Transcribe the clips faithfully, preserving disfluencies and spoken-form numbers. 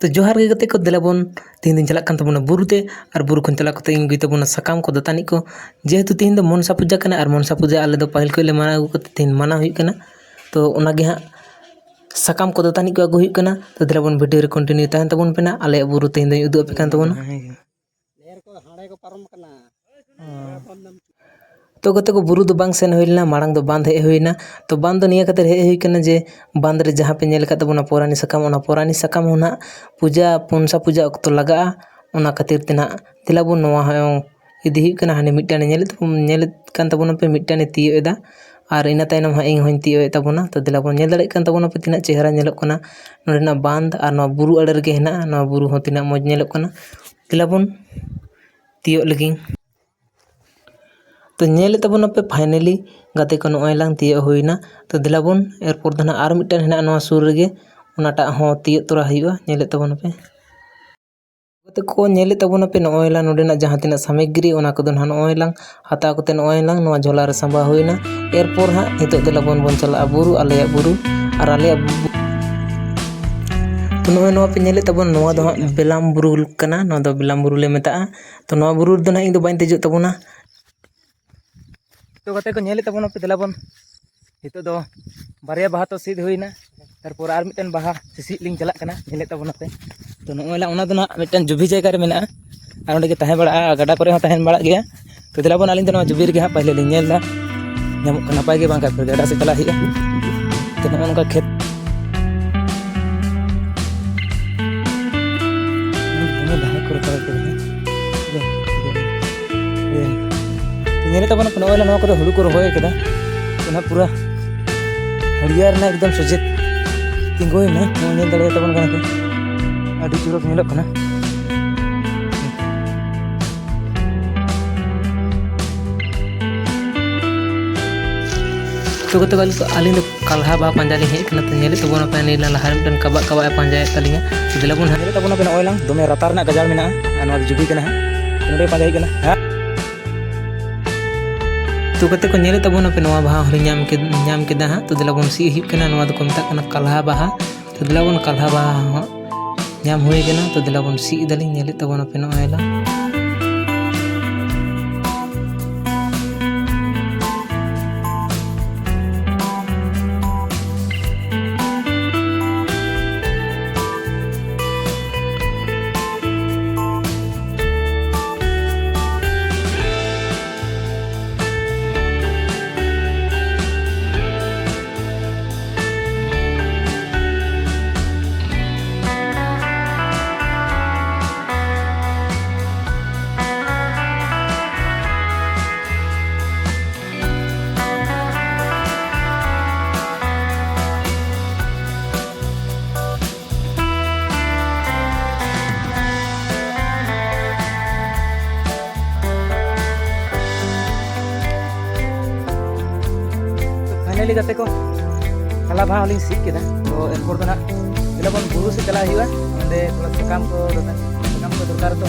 ᱛᱚ ᱡᱚᱦᱟᱨ ᱜᱮ ᱜᱟᱛᱮ ᱠᱚ, ᱫᱮᱞᱟ ᱵᱚᱱ ᱛᱮᱦᱮᱧ ᱫᱚᱧ ᱪᱟᱞᱟᱜ ᱠᱟᱱ ᱛᱟᱵᱚᱱᱟ ᱵᱩᱨᱩ ᱛᱮ, ᱟᱨ ᱵᱩᱨᱩ ᱠᱷᱚᱱ ᱪᱟᱞᱟᱣ ᱠᱟᱛᱮ ᱤᱧ ᱟᱹᱜᱩᱭ ᱛᱟᱵᱚᱱᱟ ᱥᱟᱠᱟᱢ ᱠᱚ, ᱫᱟᱹᱛᱟᱹᱱᱤ ᱠᱚ᱾ ᱡᱮᱦᱮᱛᱩ ᱛᱮᱦᱮᱧ ᱫᱚ ᱢᱚᱱᱥᱟ ᱯᱩᱡᱟ ᱠᱟᱱᱟ, ᱟᱨ ᱢᱚᱱᱥᱟ ᱯᱩᱡᱟ ᱟᱞᱮ ᱫᱚ ᱯᱟᱹᱦᱤᱞ ᱠᱷᱚᱱ ᱞᱮ ᱢᱟᱱᱟᱣ ᱟᱹᱜᱩ ᱠᱟᱛᱮ ᱛᱮᱦᱮᱧ ᱢᱟᱱᱟᱣ ᱦᱩᱭᱩᱜ ᱠᱟᱱᱟ᱾ ᱛᱚ ᱚᱱᱟᱜᱮ ᱦᱟᱸᱜ ᱥᱟᱠᱟᱢ ᱠᱚ, ᱫᱟᱹᱛᱟᱹᱱᱤ ᱠᱚ ᱟᱹᱜᱩ ᱦᱩᱭᱩᱜ ᱠᱟᱱᱟ᱾ ᱛᱚ ᱫᱮᱞᱟ ᱵᱚᱱ ᱵᱷᱤᱰᱤᱭᱳ ᱨᱮ ᱠᱚᱱᱴᱤᱱᱤᱭᱩ ᱛᱟᱦᱮᱱ ᱛᱟᱵᱚᱱ ᱯᱮ ᱱᱟᱜ, ᱟᱞᱮᱭᱟᱜ ᱵᱩᱨᱩ ᱛᱮᱦᱮᱧ ᱫᱚᱧ ᱩᱫᱩᱜ ᱟᱯᱮ ᱠᱟᱱ ᱛᱟᱵᱚᱱᱟ᱾ ᱛᱚ ᱜᱟᱛᱮ ᱠᱚ, ᱵᱩᱨᱩ ᱫᱚ ᱵᱟᱝ ᱥᱮᱱ ᱦᱩᱭ ᱞᱮᱱᱟ, ᱢᱟᱲᱟᱝ ᱫᱚ ᱵᱟᱸᱫᱷ ᱦᱮᱡ ᱦᱩᱭᱱᱟ᱾ ᱛᱚ ᱵᱟᱸᱫᱷ ᱫᱚ ᱱᱤᱭᱟᱹ ᱠᱷᱟᱹᱛᱤᱨ ᱦᱮᱡ ᱦᱩᱭ ᱠᱟᱱᱟ ᱡᱮ ᱵᱟᱸᱫᱷ ᱨᱮ ᱡᱟᱦᱟᱸ ᱯᱮ ᱧᱮᱞ ᱟᱠᱟᱫ ᱛᱟᱵᱚᱱᱟ ᱯᱚᱨᱟᱱᱤ ᱥᱟᱠᱟᱢ, ᱚᱱᱟ ᱯᱚᱨᱟᱱᱤ ᱥᱟᱠᱟᱢ ᱦᱚᱸ ᱱᱟᱦᱟᱜ ᱯᱩᱡᱟ, ᱢᱚᱱᱥᱟ ᱯᱩᱡᱟ ᱚᱠᱛᱚ ᱞᱟᱜᱟᱜᱼᱟ᱾ ᱚᱱᱟ ᱠᱷᱟᱹᱛᱤᱨ ᱛᱮ ᱱᱟᱦᱟᱜ ᱫᱮᱞᱟ ᱵᱚᱱ ᱱᱚᱣᱟ ᱦᱚᱸ ᱤᱫᱤ ᱦᱩᱭᱩᱜ ᱠᱟᱱᱟ᱾ ᱦᱟᱱᱮ ᱢᱤᱫᱴᱟᱝ ᱧᱮᱞᱮᱫ, ᱧᱮᱞᱮᱫ ᱠᱟᱱ ᱛᱟᱵᱚᱱᱟ ᱯᱮ, ᱢᱤᱫᱴᱟᱝ ᱮ ᱛᱤᱭᱳᱜ ᱮᱫᱟ, ᱟᱨ ᱤᱱᱟᱹ ᱛᱟᱭᱱᱚᱢ ᱦᱟᱸᱜ ᱤᱧ ᱦᱚᱸᱧ ᱛᱤᱭᱳᱜ ᱮᱫ ᱛᱟᱵᱚᱱᱟ᱾ ᱛᱚ ᱫᱮᱞᱟ ᱵᱚᱱ ᱧᱮᱞ ᱫᱟᱲᱮᱭᱟᱜ ᱠᱟᱱ ᱛᱟᱵᱚᱱᱟ ᱯᱮ ᱛᱤᱱᱟᱹᱜ ᱪᱮᱦᱨᱟ ᱧᱮᱞᱚᱜ ᱠᱟᱱᱟ ᱱᱚᱸᱰᱮᱱᱟᱜ ᱵᱟᱸᱫᱷ, ᱟᱨ ᱱᱚᱣᱟ ᱵᱩᱨᱩ ᱟᱲᱮ ᱨᱮᱜᱮ ᱦᱮᱱᱟᱜᱼᱟ᱾ ᱱᱚᱣᱟ ᱵᱩᱨᱩ ᱦᱚᱸ ᱛᱤᱱᱟᱹᱜ ᱢᱚᱡᱽ ᱧᱮᱞᱚᱜ ᱠᱟᱱᱟ᱾ ᱫᱮᱞᱟ ᱵᱚᱱ ᱛᱤᱭᱳᱜ ᱞᱮᱜᱤᱧ᱾ ᱛᱚ ᱧᱮᱞᱮᱫ ᱛᱟᱵᱚᱱᱟᱯᱮ finally ᱜᱟᱛᱮ ᱠᱚ, ᱱᱚᱜᱼᱚᱭ ᱞᱟᱝ ᱛᱤᱭᱳᱜ ᱦᱩᱭᱱᱟ᱾ ᱛᱚ ᱫᱮᱞᱟ ᱵᱚᱱ, ᱮᱨᱯᱚᱨ ᱫᱚ ᱱᱟᱦᱟᱜ ᱟᱨ ᱢᱤᱫᱴᱟᱝ ᱦᱮᱱᱟᱜᱼᱟ ᱱᱚᱣᱟ ᱥᱩᱨ ᱨᱮᱜᱮ, ᱚᱱᱟᱴᱟᱜ ᱦᱚᱸ ᱛᱤᱭᱳᱜ ᱛᱚᱨᱟ ᱦᱩᱭᱩᱜᱼᱟ᱾ ᱧᱮᱞᱮᱫ ᱛᱟᱵᱚᱱᱟᱯᱮ ᱜᱟᱛᱮ ᱠᱚ, ᱧᱮᱞᱮᱫ ᱛᱟᱵᱚᱱᱟᱯᱮ ᱱᱚᱜᱼᱚᱭ ᱞᱟᱝ ᱱᱚᱸᱰᱮᱱᱟᱜ ᱡᱟᱦᱟᱸ ᱛᱤᱱᱟᱹᱜ ᱥᱟᱢᱚᱜᱨᱤ, ᱚᱱᱟ ᱠᱚᱫᱚ ᱱᱟᱦᱟᱜ ᱱᱚᱜᱼᱚᱭ ᱞᱟᱝ ᱦᱟᱛᱟᱣ ᱠᱟᱛᱮ ᱱᱚᱜᱼᱚᱭ ᱞᱟᱝ ᱱᱚᱣᱟ ᱡᱷᱚᱞᱟ ᱨᱮ ᱥᱟᱢᱵᱟᱣ ᱦᱩᱭᱱᱟ᱾ ᱮᱨᱯᱚᱨ ᱦᱟᱸᱜ ᱱᱤᱛᱚᱜ ᱫᱮᱞᱟ ᱵᱚᱱ, ᱵᱚᱱ ᱪᱟᱞᱟᱜᱼᱟ ᱵᱩᱨᱩ, ᱟᱞᱮᱭᱟᱜ ᱵᱩᱨᱩ, ᱟᱨ ᱟᱞᱮᱭᱟᱜ ᱵᱩ-, ᱛᱚ ᱱᱚᱜᱼᱚᱭ ᱱᱚᱣᱟ ᱯᱮ ᱧᱮᱞᱮᱫ ᱛᱟᱵᱚᱱ, ᱱᱚᱣᱟ ᱫᱚ ᱦᱟᱸᱜ ᱵᱮᱞᱟᱢ ᱵᱩᱨᱩ ᱠᱟᱱᱟ, ᱱᱚᱣᱟ ᱫᱚ ᱵᱮᱞᱟᱢ ᱵᱩᱨᱩ ᱞᱮ ᱢᱮᱛᱟᱜᱼᱟ᱾ ᱛᱚ ᱱᱚᱣᱟ ᱵᱩᱨᱩ ᱨᱮᱫᱚ ᱱᱟᱦᱟᱜ ᱤᱧ ᱫᱚ ᱵᱟᱹᱧ ᱫᱮᱡᱚᱜ ᱛᱟᱵᱚᱱᱟ᱾ ᱛᱚ ᱜᱟᱛᱮ ᱠᱚ, ᱧᱮᱞᱮᱫ ᱛᱟᱵᱚᱱᱟ ᱯᱮ, ᱫᱮᱞᱟ ᱵᱚᱱ, ᱱᱤᱛᱚᱜ ᱫᱚ ᱵᱟᱨᱭᱟ ᱵᱟᱦᱟ ᱛᱚ ᱥᱤᱫ ᱦᱩᱭᱱᱟ, ᱛᱟᱨᱯᱚᱨ ᱟᱨ ᱢᱤᱫᱴᱮᱱ ᱵᱟᱦᱟ ᱥᱤᱥᱤᱫ ᱞᱤᱧ ᱪᱟᱞᱟᱜ ᱠᱟᱱᱟ, ᱧᱮᱞᱮᱫ ᱛᱟᱵᱚᱱᱟ ᱯᱮ᱾ ᱛᱚ ᱱᱚᱜᱼᱚᱭ ᱞᱟ-, ᱚᱱᱟ ᱫᱚ ᱱᱟᱦᱟᱜ ᱢᱤᱫᱴᱮᱱ ᱡᱩᱵᱷᱤ ᱡᱟᱭᱜᱟ ᱨᱮ ᱢᱮᱱᱟᱜᱼᱟ, ᱟᱨ ᱚᱸᱰᱮ ᱜᱮ ᱛᱟᱦᱮᱸ ᱵᱟᱲᱟᱜᱼᱟ, ᱜᱟᱰᱟ ᱠᱚᱨᱮ ᱦᱚᱸ ᱛᱟᱦᱮᱱ ᱵᱟᱲᱟᱜ ᱜᱮᱭᱟ᱾ ᱛᱚ ᱫᱮᱞᱟ ᱵᱚᱱ, ᱟᱹᱞᱤᱧ ᱫᱚ ᱱᱚᱣᱟ ᱡᱩᱵᱷᱤ ᱨᱮᱜᱮ ᱦᱟᱸᱜ ᱯᱟᱹᱦᱤᱞᱟᱹ ᱞᱤᱧ ᱧᱮᱞ ᱮᱫᱟ, ᱧᱟᱢᱚᱜ ᱠᱟᱱᱟ ᱱᱟᱯᱟᱭ ᱜᱮ, ᱵᱟᱝᱠᱷᱟᱱ ᱯᱷᱤᱨ ᱜᱟᱰᱟ ᱥᱮᱫ ᱪᱟᱞᱟᱜ ᱦᱩᱭᱩᱜᱼᱟ᱾ ᱛᱚ ᱱᱚᱜᱼᱚ ᱱᱚᱝᱠᱟ ᱠᱷᱮᱛ᱾ ᱫᱚᱢᱮ ᱞᱟᱦᱟ ᱠᱚ ᱨᱚᱦᱚᱭ ᱠᱟᱫᱟ᱾ ᱧᱮᱞᱮᱫ ᱛᱟᱵᱚᱱᱟ ᱯᱮ, ᱱᱚᱜᱼᱚᱭ ᱱᱚᱣᱟ ᱠᱚᱫᱚ ᱦᱩᱲᱩ ᱠᱚ ᱨᱚᱦᱚᱭ ᱠᱟᱫᱟ᱾ ᱚᱱᱟ ᱯᱩᱨᱟᱹ ᱦᱟᱹᱨᱭᱟᱹᱲ ᱨᱮᱱᱟᱜ ᱮᱠᱫᱚᱢ ᱥᱚᱡᱷᱮ ᱛᱤᱸᱜᱩᱭᱮᱱᱟ᱾ ᱱᱚᱣᱟ ᱧᱮᱞ ᱫᱟᱲᱮᱭᱟᱜ ᱛᱟᱵᱚᱱ ᱠᱟᱱᱟ ᱯᱮ, ᱟᱹᱰᱤ ᱪᱚᱨᱚᱠ ᱧᱮᱞᱚᱜ ᱠᱟᱱᱟ᱾ ᱛᱚ ᱜᱟᱛᱮ ᱠᱚ, ᱟᱹᱞᱤᱧ ᱫᱚ ᱠᱟᱞᱦᱟ ᱵᱟᱦᱟ ᱯᱟᱸᱡᱟ ᱞᱤᱧ ᱦᱮᱡ ᱟᱠᱟᱱᱟ᱾ ᱛᱚ ᱧᱮᱞᱮᱫ ᱛᱟᱵᱚᱱᱟ ᱯᱮ, ᱱᱤᱭᱟᱹ ᱞᱟᱦᱟ ᱨᱮ ᱢᱤᱫᱴᱮᱱ ᱠᱟᱵᱟᱜ ᱠᱟᱵᱟᱜ ᱮ ᱯᱟᱸᱡᱟᱭᱮᱫ ᱛᱟᱹᱞᱤᱧᱟ᱾ ᱫᱮᱞᱟ ᱵᱚᱱ ᱦᱟᱸᱜ ᱧᱮᱞᱮᱫ ᱛᱟᱵᱚᱱᱟ ᱯᱮ, ᱱᱚᱜᱼᱚᱭ ᱞᱟᱝ ᱫᱚᱢᱮ ᱨᱟᱛᱟ ᱨᱮᱱᱟᱜ ᱜᱟᱡᱟᱲ ᱢᱮᱱᱟᱜᱼᱟ, ᱟᱨ ᱱᱚᱣᱟ ᱫᱚ ᱡᱩᱵᱤ ᱠᱟᱱᱟ ᱦᱟᱸᱜ᱾ ᱱᱚᱸᱰᱮ ᱯᱟᱸᱡᱟ ᱦᱩᱭᱩᱜ ᱠᱟᱱᱟ ᱦᱟᱸᱜ᱾ ᱛᱚ ᱜᱟᱛᱮ ᱠᱚ, ᱧᱮᱞᱮᱫ ᱛᱟᱵᱚᱱᱟ ᱯᱮ, ᱱᱚᱣᱟ ᱵᱟᱦᱟ ᱦᱚᱸᱞᱤᱧ ᱧᱟᱢ ᱠᱮᱫ-, ᱧᱟᱢ ᱠᱮᱫᱟ ᱦᱟᱸᱜ᱾ ᱛᱚ ᱫᱮᱞᱟ ᱵᱚᱱ ᱥᱤᱫ ᱦᱩᱭᱩᱜ ᱠᱟᱱᱟ, ᱱᱚᱣᱟ ᱫᱚᱠᱚ ᱢᱮᱛᱟᱜ ᱠᱟᱱᱟ ᱠᱟᱞᱦᱟ ᱵᱟᱦᱟ᱾ ᱛᱚ ᱫᱮᱞᱟ ᱵᱚᱱ ᱠᱟᱞᱦᱟ ᱵᱟᱦᱟ ᱦᱚᱸ ᱧᱟᱢ ᱦᱩᱭ ᱠᱟᱱᱟ᱾ ᱛᱚ ᱫᱮᱞᱟ ᱵᱚᱱ ᱥᱤᱫ ᱮᱫᱟᱞᱤᱧ, ᱧᱮᱞᱮᱫ ᱛᱟᱵᱚᱱᱟᱯᱮ ᱱᱚᱜᱼᱚᱭ ᱞᱟᱝ᱾ ᱯᱷᱟᱭᱱᱟᱞᱤ ᱜᱟᱛᱮ ᱠᱚ, ᱠᱟᱞᱟ ᱵᱟᱦᱟ ᱦᱚᱸᱞᱤᱧ ᱥᱤᱫ ᱠᱮᱫᱟ᱾ ᱛᱚ ᱮᱨᱯᱚᱨ ᱫᱚ ᱱᱟᱜ ᱫᱮᱞᱟ ᱵᱚᱱ ᱵᱩᱨᱩ ᱥᱮᱫ ᱪᱟᱞᱟᱜ ᱦᱩᱭᱩᱜᱼᱟ᱾ ᱚᱸᱰᱮ ᱛᱷᱚᱲᱟ ᱥᱟᱠᱟᱢ ᱠᱚ ᱫᱚᱨᱠᱟᱨ, ᱥᱟᱠᱟᱢ ᱠᱚ ᱫᱚᱨᱠᱟᱨ ᱛᱚ,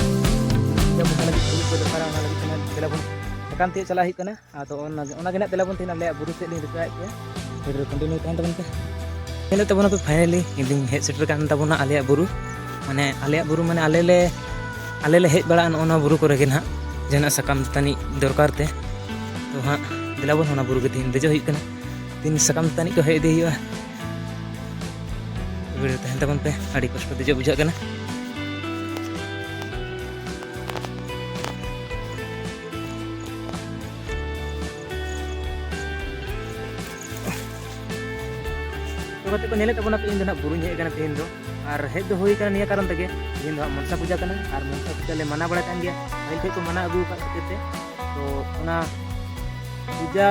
ᱯᱩᱡᱟᱹ ᱯᱟᱥᱟ ᱞᱟᱹᱜᱤᱫ ᱯᱷᱩᱞ ᱠᱚ ᱫᱚᱨᱠᱟᱨᱟ, ᱚᱱᱟ ᱞᱟᱹᱜᱤᱫ ᱛᱮ ᱱᱟᱜ ᱫᱮᱞᱟ ᱵᱚᱱ ᱥᱟᱠᱟᱢ ᱛᱤᱭᱳᱜ ᱪᱟᱞᱟᱜ ᱦᱩᱭᱩᱜ ᱠᱟᱱᱟ᱾ ᱟᱫᱚ ᱚᱱᱟ, ᱚᱱᱟ ᱜᱮ ᱱᱟᱜ ᱫᱮᱞᱟ ᱵᱚᱱ ᱛᱮᱦᱮᱧ ᱟᱞᱮᱭᱟᱜ ᱵᱩᱨᱩ ᱥᱮᱫ ᱞᱤᱧ ᱫᱮᱠᱷᱟᱣᱮᱫ ᱯᱮᱭᱟ᱾ ᱵᱷᱤᱰᱤᱭᱳ ᱨᱮ ᱠᱚᱱᱴᱤᱱᱤᱭᱩ ᱛᱟᱦᱮᱱ ᱛᱟᱵᱚᱱ ᱯᱮ᱾ ᱧᱮᱞᱮᱫ ᱛᱟᱵᱚᱱᱟ ᱯᱮ, ᱯᱷᱟᱭᱱᱟᱞᱤ ᱤᱧ ᱦᱮᱡ ᱥᱮᱴᱮᱨ ᱠᱟᱱ ᱛᱟᱵᱚᱱᱟ ᱟᱞᱮᱭᱟᱜ ᱵᱩᱨᱩ᱾ ᱢᱟᱱᱮ ᱟᱞᱮᱭᱟᱜ ᱵᱩᱨᱩ, ᱢᱟᱱᱮ ᱟᱞᱮ ᱞᱮ, ᱟᱞᱮ ᱞᱮ ᱦᱮᱡ ᱵᱟᱲᱟᱜᱼᱟ ᱱᱚᱜᱼᱚ ᱱᱚᱣᱟ ᱵᱩᱨᱩ ᱠᱚᱨᱮ ᱜᱮ ᱱᱟᱦᱟᱜ, ᱡᱟᱦᱟᱱᱟᱜ ᱥᱟᱠᱟᱢ ᱫᱟᱹᱛᱟᱹᱱᱤ ᱫᱚᱨᱠᱟᱨ ᱛᱮ᱾ ᱛᱚ ᱦᱟᱸᱜ ᱫᱮᱞᱟ ᱵᱚᱱ, ᱚᱱᱟ ᱵᱩᱨᱩ ᱜᱮ ᱛᱮᱦᱮᱧ ᱫᱮᱡᱚᱜ ᱦᱩᱭᱩᱜ ᱠᱟᱱᱟ᱾ ᱛᱤᱱ ᱥᱟᱠᱟᱢ ᱫᱟᱹᱛᱟᱹᱱᱤ ᱠᱚ ᱦᱮᱡ ᱤᱫᱤ ᱦᱩᱭᱩᱜᱼᱟ᱾ ᱵᱷᱤᱲ ᱨᱮ ᱛᱟᱦᱮᱱ ᱛᱟᱵᱚᱱ ᱯᱮ, ᱟᱹᱰᱤ ᱠᱚᱥᱴᱚ ᱫᱮᱡᱚᱜ ᱵᱩᱡᱷᱟᱹᱜ ᱠᱟᱱᱟ᱾ ᱛᱚ ᱜᱟᱛᱮ ᱠᱚ, ᱧᱮᱞᱮᱫ ᱛᱟᱵᱚᱱᱟ ᱯᱮ, ᱤᱧ ᱫᱚ ᱱᱟᱜ ᱵᱩᱨᱩᱧ ᱦᱮᱡ ᱟᱠᱟᱱᱟ ᱛᱮᱦᱮᱧ ᱫᱚ, ᱟᱨ ᱦᱮᱡ ᱫᱚ ᱦᱩᱭ ᱟᱠᱟᱱᱟ ᱱᱤᱭᱟᱹ ᱠᱟᱨᱚᱱ ᱛᱮᱜᱮ, ᱛᱮᱦᱮᱧ ᱫᱚ ᱦᱟᱸᱜ ᱢᱚᱱᱥᱟ ᱯᱩᱡᱟᱹ ᱠᱟᱱᱟ, ᱟᱨ ᱢᱚᱱᱥᱟ ᱯᱩᱡᱟᱹ ᱞᱮ ᱢᱟᱱᱟᱣ ᱵᱟᱲᱟᱭ ᱠᱟᱱ ᱜᱮᱭᱟ, ᱯᱟᱹᱦᱤᱞ ᱠᱷᱚᱡ ᱠᱚ ᱢᱟᱱᱟᱣ ᱟᱹᱜᱩ ᱟᱠᱟᱫ ᱠᱷᱟᱹᱛᱤᱨ ᱛᱮ᱾ ᱛᱚ ᱚᱱᱟ ᱯᱩᱡᱟᱹ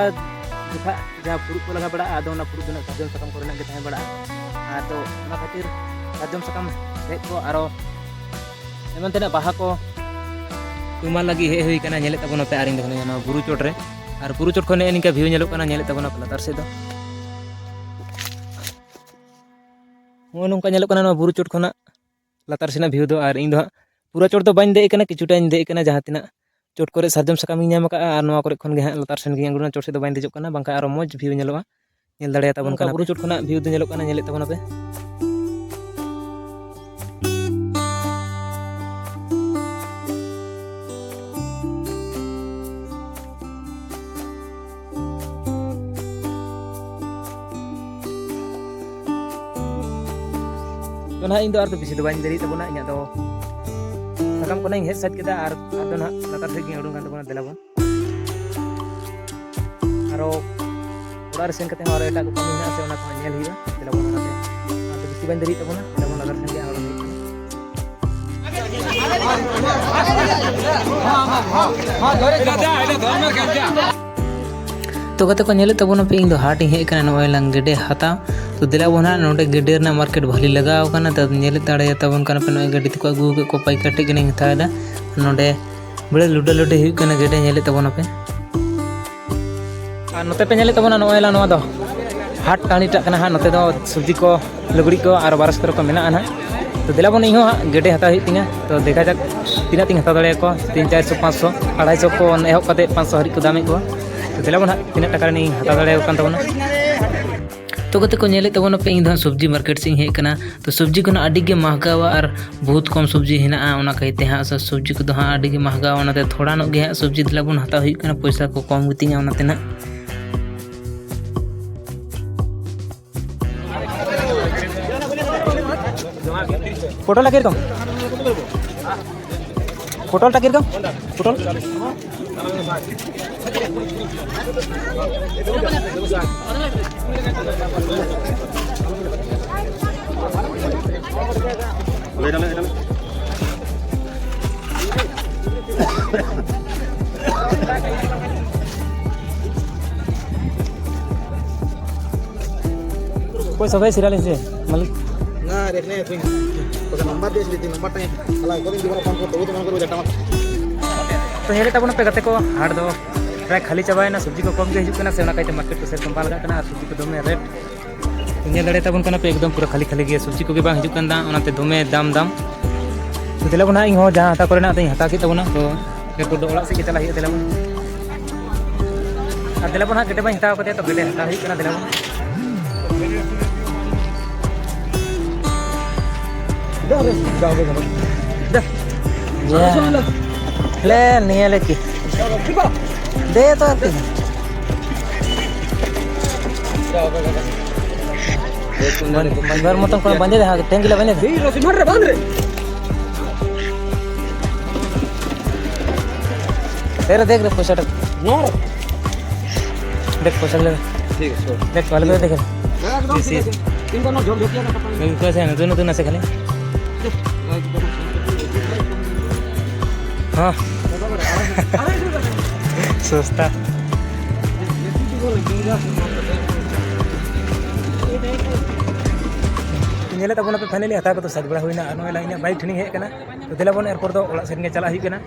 ᱡᱚᱠᱷᱟᱜ ᱡᱟᱦᱟᱸ ᱯᱷᱩᱲᱩᱜ ᱠᱚ ᱞᱟᱜᱟᱣ ᱵᱟᱲᱟᱜᱼᱟ, ᱟᱫᱚ ᱚᱱᱟ ᱯᱷᱩᱲᱩᱜ ᱫᱚ ᱱᱟᱜ ᱥᱟᱨᱡᱚᱢ ᱥᱟᱠᱟᱢ ᱠᱚᱨᱮᱱᱟᱜ ᱜᱮ ᱛᱟᱦᱮᱸ ᱵᱟᱲᱟᱜᱼᱟ᱾ ᱟᱨ ᱛᱚ ᱚᱱᱟ ᱠᱷᱟᱹᱛᱤᱨ ᱥᱟᱨᱡᱚᱢ ᱥᱟᱠᱟᱢ ᱦᱮᱡ ᱠᱚ ᱟᱨᱚ ᱮᱢᱟᱱ ᱛᱮᱱᱟᱜ ᱵᱟᱦᱟ ᱠᱚ ᱛᱩᱢᱟᱹᱞ ᱞᱟᱹᱜᱤᱫ ᱦᱮᱡ ᱦᱩᱭ ᱠᱟᱱᱟ᱾ ᱧᱮᱞᱮᱫ ᱛᱟᱵᱚᱱᱟᱯᱮ ᱟᱨ ᱤᱧ ᱫᱚ ᱱᱚᱣᱟ ᱵᱩᱨᱩ ᱪᱚᱴ ᱨᱮ, ᱟᱨ ᱵᱩᱨᱩ ᱪᱚᱴ ᱠᱷᱚᱱ ᱱᱮᱜᱼᱮ ᱱᱤᱝᱠᱟ ᱵᱷᱤᱭᱩ ᱧᱮᱞᱚᱜ ᱠᱟᱱᱟ, ᱧᱮᱞᱮᱫ ᱛᱟᱵᱚᱱᱟᱯᱮ ᱞᱟᱛᱟᱨ ᱥᱮᱫ ᱫᱚ᱾ ᱱᱚᱜᱼᱚ ᱱᱚᱝᱠᱟ ᱧᱮᱞᱚᱜ ᱠᱟᱱᱟ ᱱᱚᱣᱟ ᱵᱩᱨᱩ ᱪᱚᱴ ᱠᱷᱚᱱᱟᱜ ᱞᱟᱛᱟᱨ ᱥᱮᱱᱟᱜ ᱵᱷᱤᱭᱩ ᱫᱚ᱾ ᱟᱨ ᱤᱧ ᱫᱚ ᱦᱟᱸᱜ ᱯᱩᱨᱟᱹ ᱪᱚᱴ ᱫᱚ ᱵᱟᱹᱧ ᱫᱮᱡ ᱟᱠᱟᱱᱟ, ᱠᱤᱪᱷᱩᱴᱟᱧ ᱫᱮᱡ ᱟᱠᱟᱱᱟ, ᱡᱟᱦᱟᱸ ᱛᱤᱱᱟᱹᱜ ᱪᱚᱴ ᱠᱚᱨᱮ ᱥᱟᱨᱡᱚᱢ ᱥᱟᱠᱟᱢ ᱤᱧ ᱧᱟᱢ ᱟᱠᱟᱫᱼᱟ, ᱟᱨ ᱱᱚᱣᱟ ᱠᱚᱨᱮ ᱠᱷᱚᱱ ᱜᱮ ᱦᱟᱸᱜ ᱞᱟᱛᱟᱨ ᱥᱮᱱ ᱜᱮᱧ ᱟᱬᱜᱚᱱᱟ, ᱪᱚᱴ ᱥᱮᱫ ᱫᱚ ᱵᱟᱹᱧ ᱫᱮᱡᱚᱜ ᱠᱟᱱᱟ, ᱵᱟᱝᱠᱷᱟᱱ ᱟᱨᱚ ᱢᱚᱡᱽ ᱵᱷᱤᱭᱩ ᱧᱮᱞᱚᱜᱼᱟ᱾ ᱧᱮᱞ ᱫᱟᱲᱮᱭᱟᱛᱟ ᱵᱚᱱ ᱚᱱᱠᱟ ᱠᱟᱱᱟ ᱵᱩᱨᱩ ᱯᱮ᱾ ᱪᱚᱴ ᱠᱷᱚᱱᱟᱜ ᱵᱷᱤᱭᱩ ᱫᱚ ᱧᱮᱞᱚᱜ ᱠᱟᱱᱟ, ᱧᱮᱞᱮᱫ ᱛᱟᱵᱚᱱᱟᱯᱮ᱾ ᱛᱚ ᱱᱟᱦᱟᱜ ᱤᱧ ᱫᱚ ᱟᱨ ᱫᱚ ᱵᱮᱥᱤ ᱫᱚ ᱵᱟᱹᱧ ᱫᱮᱨᱤᱭᱮᱫ ᱛᱟᱵᱚᱱᱟ᱾ ᱤᱧᱟᱹᱜ ᱫᱚ ᱥᱟᱠᱟᱢ ᱠᱷᱚᱱᱟᱜ ᱤᱧ ᱦᱮᱡ ᱥᱟᱹᱛ ᱠᱮᱫᱟ ᱟᱨ ᱟᱫᱚ ᱱᱟᱦᱟᱜ ᱞᱟᱛᱟᱨ ᱥᱮᱫ ᱜᱤᱧ ᱩᱰᱩᱝ ᱠᱟᱱ ᱛᱟᱵᱚᱱᱟ᱾ ᱫᱮᱞᱟ ᱵᱚᱱ ᱟᱨᱚ ᱚᱲᱟᱜ ᱨᱮ ᱥᱮᱱ ᱠᱟᱛᱮ ᱦᱚᱸ ᱟᱨᱚ ᱮᱴᱟᱜ ᱠᱚ ᱠᱟᱹᱢᱤ ᱢᱮᱱᱟᱜᱼᱟ ᱥᱮ, ᱚᱱᱟ ᱠᱚᱦᱚᱸ ᱧᱮᱞ ᱦᱩᱭᱩᱜᱼᱟ᱾ ᱫᱮᱞᱟ ᱵᱚᱱ ᱚᱱᱟᱛᱮ ᱟᱨ ᱫᱚ ᱵᱮᱥᱤ ᱵᱟᱹᱧ ᱫᱮᱨᱤᱭᱮᱫ ᱛᱟᱵᱚᱱᱟ᱾ ᱫᱮᱞᱟ ᱵᱚᱱ ᱞᱟᱛᱟᱨ ᱥᱮᱱ ᱜᱮ ᱟᱨᱚ ᱦᱩᱭᱩᱜ ᱠᱟᱱᱟ᱾ ᱛᱚ ᱜᱟᱛᱮ ᱠᱚ, ᱧᱮᱞᱮᱫ ᱛᱟᱵᱚᱱᱟᱯᱮ, ᱤᱧ ᱫᱚ ᱦᱟᱴ ᱤᱧ ᱦᱮᱡ ᱟᱠᱟᱱᱟ ᱱᱚᱜᱼᱚᱭ ᱞᱟᱝ ᱜᱮᱰᱮ ᱦᱟᱛᱟᱣ᱾ ᱛᱚ ᱫᱮᱞᱟ ᱵᱚᱱ ᱦᱟᱸᱜ, ᱱᱚᱰᱮ ᱜᱮᱰᱮ ᱨᱮᱱᱟᱜ ᱢᱟᱨᱠᱮᱴ ᱵᱷᱟᱹᱞᱤ ᱞᱟᱜᱟᱣ ᱟᱠᱟᱱᱟ᱾ ᱛᱚ ᱧᱮᱞᱮᱫ ᱫᱟᱲᱮᱭᱟᱛᱟᱵᱚᱱ ᱠᱟᱱᱟ ᱯᱮ, ᱱᱚᱜᱼᱚᱭ ᱜᱟᱹᱰᱤ ᱛᱮᱠᱚ ᱟᱹᱜᱩ ᱟᱠᱟᱫ ᱠᱚᱣᱟ, ᱯᱟᱹᱭᱠᱟᱨ ᱴᱷᱮᱡ ᱜᱮᱞᱤᱧ ᱦᱟᱛᱟᱣ ᱮᱫᱟ᱾ ᱱᱚᱰᱮ ᱵᱚᱞᱮ ᱞᱩᱰᱟᱹ ᱞᱩᱰᱟᱹ ᱦᱩᱭᱩᱜ ᱠᱟᱱᱟ ᱜᱮᱰᱮ, ᱧᱮᱞᱮᱫ ᱛᱟᱵᱚᱱᱟᱯᱮ᱾ ᱟᱨ ᱱᱚᱛᱮ ᱯᱮ ᱧᱮᱞᱮᱫ ᱛᱟᱵᱚᱱᱟ, ᱱᱚᱜᱼᱚᱭ ᱞᱟ ᱱᱚᱣᱟ ᱫᱚ ᱦᱟᱴ ᱴᱟᱺᱰᱤ ᱴᱟᱜ ᱠᱟᱱᱟ ᱦᱟᱸᱜ᱾ ᱱᱚᱛᱮ ᱫᱚ ᱥᱚᱵᱽᱡᱤ ᱠᱚ, ᱞᱩᱜᱽᱲᱤᱡ ᱠᱚ ᱟᱨ ᱵᱟᱨᱚᱥ ᱠᱚᱨᱮ ᱠᱚ ᱢᱮᱱᱟᱜᱼᱟ ᱱᱟᱦᱟᱜ᱾ ᱛᱚ ᱫᱮᱞᱟ ᱵᱚᱱ, ᱤᱧ ᱦᱚᱸ ᱦᱟᱸᱜ ᱜᱮᱰᱮ ᱦᱟᱛᱟᱣ ᱦᱩᱭᱩᱜ ᱛᱤᱧᱟ᱾ ᱛᱚ ᱫᱮᱠᱷᱟ ᱡᱟᱠ ᱛᱤᱱᱟᱹᱜ ᱛᱤᱧ ᱦᱟᱛᱟᱣ ᱫᱟᱲᱮᱭᱟᱠᱚᱣᱟ, ᱛᱤᱱ ᱪᱟᱨᱥᱚ ᱯᱟᱸᱪᱥᱚ ᱟᱲᱟᱭᱥᱚ ᱠᱷᱚᱱ ᱮᱦᱚᱵ ᱠᱟᱛᱮ ᱯᱟᱸᱪᱥᱚ ᱦᱟᱹᱨᱤᱡ ᱠᱚ ᱫᱟᱢᱮᱫ ᱠᱚᱣᱟ᱾ ᱛᱚ ᱫᱮᱞᱟ ᱵᱚᱱ ᱦᱟᱸᱜ ᱛᱤᱱᱟᱹᱜ ᱴᱟᱠᱟ ᱨᱮᱱᱤᱧ ᱦᱟᱛᱟᱣ ᱫᱟᱲᱮᱭᱟᱠᱚ ᱠᱟᱱ ᱛᱟᱵᱚᱱᱟ᱾ ᱛᱚ ᱜᱟᱛᱮ ᱠᱚ, ᱧᱮᱞᱮᱫ ᱛᱟᱵᱚᱱᱟᱯᱮ, ᱤᱧ ᱫᱚ ᱦᱟᱸᱜ ᱥᱚᱵᱽᱡᱤ ᱢᱟᱨᱠᱮᱴ ᱥᱮᱫ ᱤᱧ ᱦᱮᱡ ᱟᱠᱟᱱᱟ᱾ ᱛᱚ ᱥᱚᱵᱽᱡᱤ ᱠᱚ ᱱᱟᱜ ᱟᱹᱰᱤ ᱜᱮ ᱢᱟᱦᱜᱟᱣᱟ ᱟᱨ ᱵᱚᱦᱩᱛ ᱠᱚᱢ ᱥᱚᱵᱽᱡᱤ ᱦᱮᱱᱟᱜᱼᱟ, ᱚᱱᱟ ᱠᱟᱭᱛᱮ ᱦᱟᱸᱜ ᱥᱚᱵᱽᱡᱤ ᱠᱚᱫᱚ ᱦᱟᱸᱜ ᱟᱹᱰᱤ ᱜᱮ ᱢᱟᱦᱜᱟᱣᱟ, ᱚᱱᱟᱛᱮ ᱛᱷᱚᱲᱟ ᱧᱚᱜ ᱜᱮ ᱦᱟᱸᱜ ᱥᱚᱵᱽᱡᱤ ᱫᱮᱞᱟ ᱵᱚᱱ ᱦᱟᱛᱟᱣ ᱦᱩᱭᱩᱜ ᱠᱟᱱᱟ, ᱯᱚᱭᱥᱟ ᱠᱚ ᱠᱚᱢ ᱜᱮᱛᱤᱧᱟ ᱚᱱᱟᱛᱮ ᱱᱟᱜ᱾ ᱯᱚᱴᱚᱞ ᱴᱟᱠᱟ ᱨᱚᱠᱚᱢ? ᱯᱚᱴᱚᱞ ᱴᱟᱠᱟ ᱨᱚᱠᱚᱢ? ᱯᱚᱴᱚᱞ? कोई सफाई सिरा लेंगे मालिक। ना, रखने हैं, कोई। उसका नंबर दे देती, नंबर टाइम। साला, कभी दोबारा फोन करते, वो तो मन करो, जटा मत। ᱛᱚ ᱧᱮᱞᱮᱫ ᱛᱟᱵᱚᱱ ᱯᱮ ᱜᱟᱛᱮ ᱠᱚ, ᱦᱟᱴ ᱫᱚ ᱯᱨᱟᱭ ᱠᱷᱟᱹᱞᱤ ᱪᱟᱵᱟᱭᱮᱱᱟ, ᱥᱚᱵᱽᱡᱤ ᱠᱚ ᱠᱚᱢ ᱜᱮ ᱦᱤᱡᱩᱜ ᱠᱟᱱᱟ ᱥᱮ, ᱚᱱᱟ ᱠᱟᱭᱛᱮ ᱢᱟᱨᱠᱮᱴ ᱠᱚ ᱥᱮᱨᱚᱠᱚᱢ ᱵᱟᱝ ᱞᱟᱜᱟᱜ ᱠᱟᱱᱟ ᱟᱨ ᱥᱚᱵᱽᱡᱤ ᱠᱚ ᱫᱚᱢᱮ ᱨᱮᱴ᱾ ᱛᱚ ᱧᱮᱞ ᱫᱟᱲᱮᱭᱟᱛᱟᱵᱚᱱ ᱠᱟᱱᱟ ᱯᱮ, ᱮᱠᱫᱚᱢ ᱯᱩᱨᱟᱹ ᱠᱷᱟᱹᱞᱤ ᱠᱷᱟᱹᱞᱤ ᱜᱮ, ᱥᱚᱵᱽᱡᱤ ᱠᱚᱜᱮ ᱵᱟᱝ ᱦᱤᱡᱩᱜ ᱠᱟᱱ ᱫᱟ, ᱚᱱᱟᱛᱮ ᱫᱚᱢᱮ ᱫᱟᱢ ᱫᱟᱢ᱾ ᱛᱚ ᱫᱮᱞᱟ ᱵᱚᱱ ᱦᱟᱸᱜ, ᱤᱧ ᱦᱚᱸ ᱡᱟᱦᱟᱸ ᱦᱟᱛᱟᱣ ᱠᱚᱨᱮᱱᱟᱜ ᱫᱚᱧ ᱦᱟᱛᱟᱣ ᱠᱮᱫ ᱛᱟᱵᱚᱱᱟ, ᱛᱚ ᱮᱨᱯᱚᱨ ᱫᱚ ᱚᱲᱟᱜ ᱥᱮᱫ ᱜᱮ ᱪᱟᱞᱟᱜ ᱦᱩᱭᱩᱜᱼᱟ᱾ ᱫᱮᱞᱟ ᱵᱚᱱ᱾ ᱟᱨ ᱫᱮᱞᱟ ᱵᱚᱱ ᱦᱟᱸᱜ, ᱜᱮᱰᱮ ᱢᱟᱧ ᱦᱟᱛᱟᱣ ᱠᱟᱫᱮᱭᱟ, ᱛᱚ ᱜᱮᱰᱮ ᱦᱟᱛᱟᱣ ᱦᱩᱭᱩᱜ ᱠᱟᱱᱟ, ᱫᱮᱞᱟ ᱵᱚᱱ᱾ ᱫᱮ᱾ ᱞᱮ, ᱱᱤᱭᱟᱹ ᱞᱮ ᱠᱤ? ᱫᱮ ᱛᱚ ᱟᱨᱠᱤ᱾ ᱵᱟᱨ ᱢᱚᱛᱚᱱ ᱠᱚ ᱵᱟᱸᱫᱮ ᱫᱟ, ᱴᱮᱝᱠᱤ ᱞᱮ ᱵᱟᱸᱫᱮ ᱫᱟ᱾ ᱨᱚᱥᱤ ᱢᱟᱨ ᱨᱮ ᱵᱟᱸᱫ ᱨᱮ᱾ ᱛᱮᱨᱮ ᱫᱮᱠᱷ ᱨᱮ ᱯᱚᱭᱥᱟ ᱴᱟᱠᱟ᱾ ᱱᱚᱨ᱾ ᱫᱮᱠᱷ ᱯᱚᱭᱥᱟ ᱞᱮ᱾ ᱴᱷᱤᱠ ᱟᱪᱷᱮ᱾ ᱫᱮᱠᱷ ᱵᱷᱟᱞᱮ ᱠᱚᱨᱮ ᱫᱮᱠᱷ᱾ ᱮᱠᱫᱚᱢ ᱴᱷᱤᱠ ᱟᱪᱷᱮ᱾ ᱤᱧ ᱫᱚ ᱱᱚᱣᱟ ᱡᱷᱚᱠ ᱡᱷᱚᱠᱤᱭᱟ ᱫᱚ ᱠᱟᱛᱷᱟ᱾ ᱱᱩᱛᱩᱱ ᱱᱩᱛᱩᱱ ᱟᱥᱮ ᱠᱷᱟᱹᱞᱤ᱾ ᱦᱚᱸ᱾ ᱥᱚᱥᱛᱟ᱾ ᱧᱮᱞᱮᱫ ᱛᱟᱵᱚᱱᱟᱯᱮ, finally ᱦᱟᱛᱟᱣ ᱠᱟᱛᱮ ᱥᱟᱡᱽ ᱵᱟᱲᱟ ᱦᱩᱭᱱᱟ᱾ ᱟᱨ ᱱᱚᱜᱼᱚᱭ ᱤᱧᱟᱹᱜ ᱵᱟᱭᱤᱠ ᱴᱷᱮᱱᱤᱧ ᱦᱮᱡ ᱟᱠᱟᱱᱟ᱾ ᱛᱚ ᱫᱮᱞᱟ ᱵᱚᱱ, ᱮᱨᱯᱚᱨ ᱫᱚ ᱚᱲᱟᱜ ᱥᱮᱫ ᱜᱮ ᱪᱟᱞᱟᱜ ᱦᱩᱭᱩᱜ ᱠᱟᱱᱟ᱾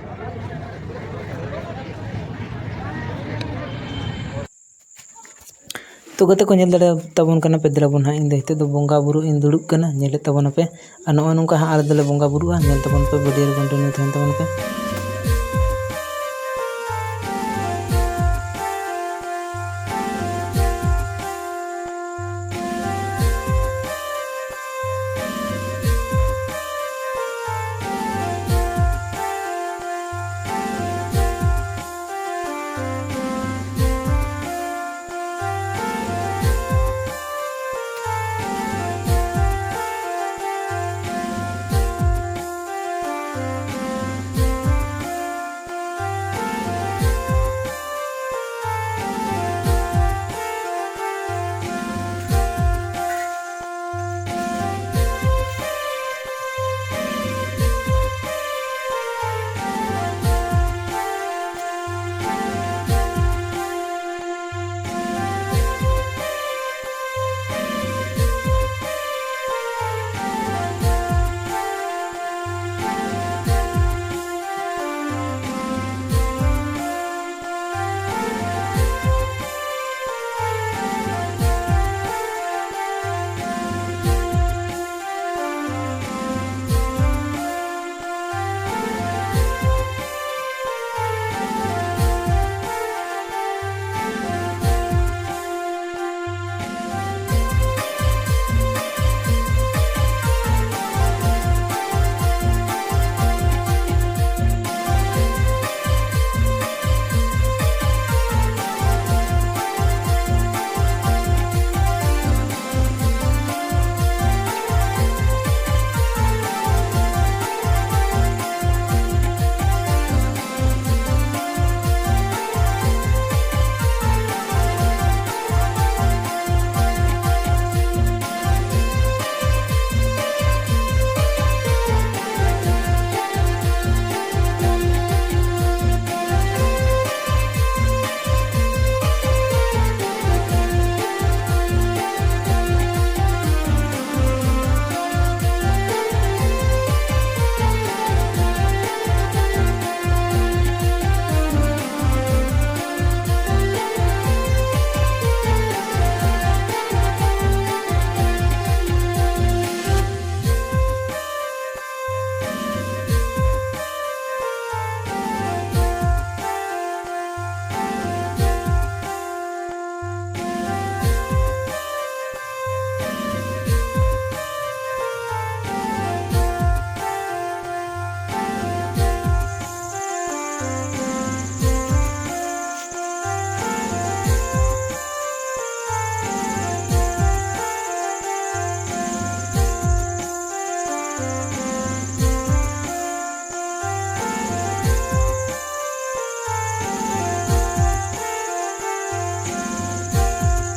ᱛᱚ ᱜᱟᱛᱮ ᱠᱚ, ᱧᱮᱞ ᱫᱟᱲᱮᱭᱟᱜ ᱛᱟᱵᱚᱱ ᱠᱟᱱᱟ ᱯᱮ, ᱫᱮᱞᱟ ᱵᱚᱱ ᱦᱟᱸᱜ, ᱤᱧ ᱫᱚ ᱱᱤᱛᱚᱜ ᱫᱚ ᱵᱚᱸᱜᱟ ᱵᱩᱨᱩ ᱤᱧ ᱫᱩᱲᱩᱵ ᱠᱟᱱᱟ, ᱧᱮᱞᱮᱫ ᱛᱟᱵᱚᱱᱟᱯᱮ᱾ ᱟᱨ ᱱᱚᱜᱼᱚᱭ ᱱᱚᱝᱠᱟ ᱦᱟᱸᱜ ᱟᱞᱮ ᱫᱚᱞᱮ ᱵᱚᱸᱜᱟ ᱵᱩᱨᱩᱜᱼᱟ, ᱧᱮᱞ ᱛᱟᱵᱚᱱ ᱯᱮ, video ᱨᱮ continue ᱛᱟᱦᱮᱱ ᱛᱟᱵᱚᱱ ᱯᱮ᱾